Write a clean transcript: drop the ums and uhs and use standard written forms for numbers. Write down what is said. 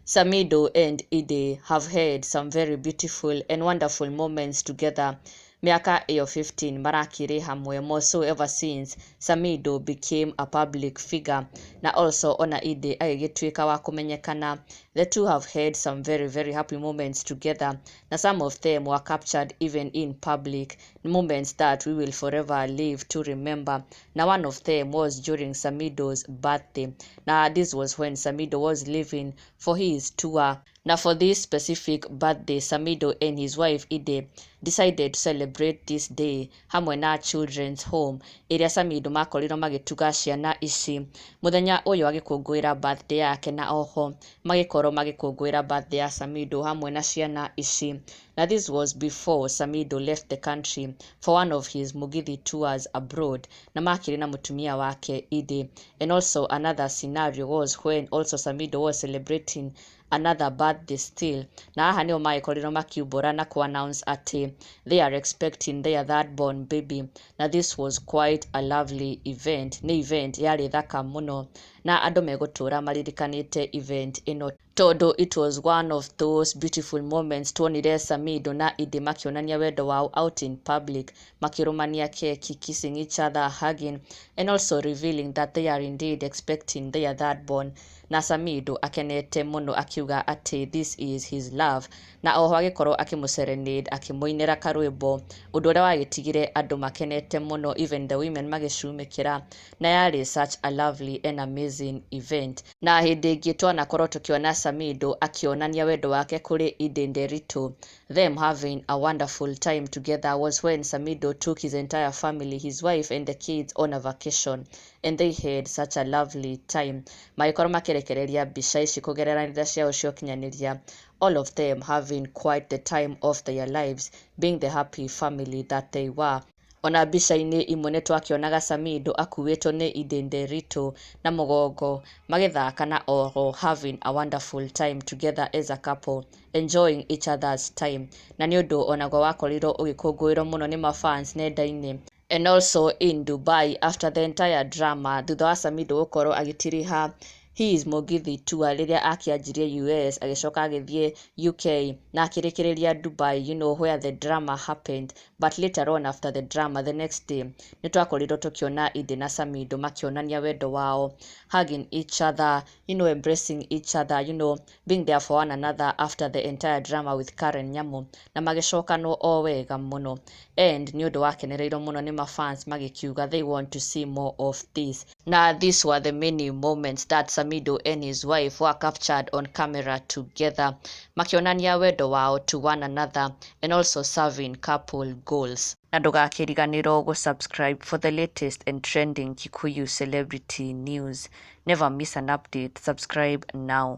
Samidoh and Edday have had some very beautiful and wonderful moments together. Mĩaka ĩyo 15 marakĩrĩ hamwe, more so ever since Samidoh became a public figure na also ona Edday agĩgĩtuĩka wa kũmenyekana. The two have had some very, very happy moments together, na some of them were captured even in public, moments that we will forever live to remember. Na one of them was during Samidoh's birthday. Na this was when Samidoh was leaving for his tour. Now, for this specific birthday, Samidoh and his wife Edday decided to celebrate this day hamwe na children's home ĩrĩa Samidoh makorirwo magĩtuga ciana ici mũthenya ũyũ agĩkũngũĩra birthday yake, na oho magĩkorwo magĩkũngũĩra birthday ya Samidoh hamwe na ciana ici. Na this was before Samidoh left the country for one of his Mugithi tours abroad, na makĩrĩ na mũtumia wake Edday. And also another scenario was when also Samidoh was celebrating another birthday still, na haha nĩo magĩkorirwo makiumbũra na ku-announce atĩ they are expecting their third born baby. Na this was quite a lovely event, nĩ event yarĩ thaka mũno na andũ megũtũra maririkanĩte event ĩno, tondũ it was one of those beautiful moments tuonire Samidoh na Edday makĩonania wendo wao out in public, makĩrũmania keki, kissing each other, hugging and also revealing that they are indeed expecting their third born, na Samidoh akenete mũno akiuga atĩ this is his love, na oho agĩkorwo akĩmũ-serenade, akĩmũinĩra karwĩmbo, ũndũ ũrĩa wagĩtigire andũ makenete mũno, even the women magĩcumĩkĩra, na yarĩ such a lovely and amazing event. Na hĩndĩ ĩngĩ twanakorwo tũkĩona Samidoh akĩonania wendo wake kũrĩ Edday Nderitu, them having a wonderful time together, was when Samidoh took his entire family, his wife and the kids, on a vacation, and they had such a lovely time. Magĩkorwo makĩrekereria mbica ici kũgerera nenda ciao cia ũkinyanĩria, all of them having quite the time of their lives, being the happy family that they were. Ona mbica-inĩ imwe nĩ twakĩonaga Samidoh akuĩtwo nĩ Edday Nderitu na mũgongo magĩthaka, na oho having a wonderful time together as a couple, enjoying each other's time, na nĩ ũndũ onaguo wakorirwo ũgĩkũngũĩrwo mũno nĩ mafans nenda-inĩ. And also in Dubai, after the entire drama thutha wa Samidoh gũkorwo agĩtiriha his Mugithi tour rĩrĩa akĩanjirie US, agĩcoka agĩthiĩ UK na akĩrĩkĩrĩria Dubai, where the drama happened. But later on, after the drama, the next day nĩ twakorirwo tũkĩona Edday na Samidoh makĩonania wendo wao, hugging each other, embracing each other, being there for one another after the entire drama with Karen Nyamu, na magĩcokanwo o wega mũno, and nĩ ũndũ wakenereirwo mũno nĩ mafans magĩkiuga they want to see more of this. Na these were the many moments that Samidoh and his wife were captured on camera together, makĩonania wendo wao to one another and also serving couple goals. Na ndũgakĩriganĩrwo gũ-subscribe for the latest and trending Kikuyu celebrity news. Never miss an update. Subscribe now.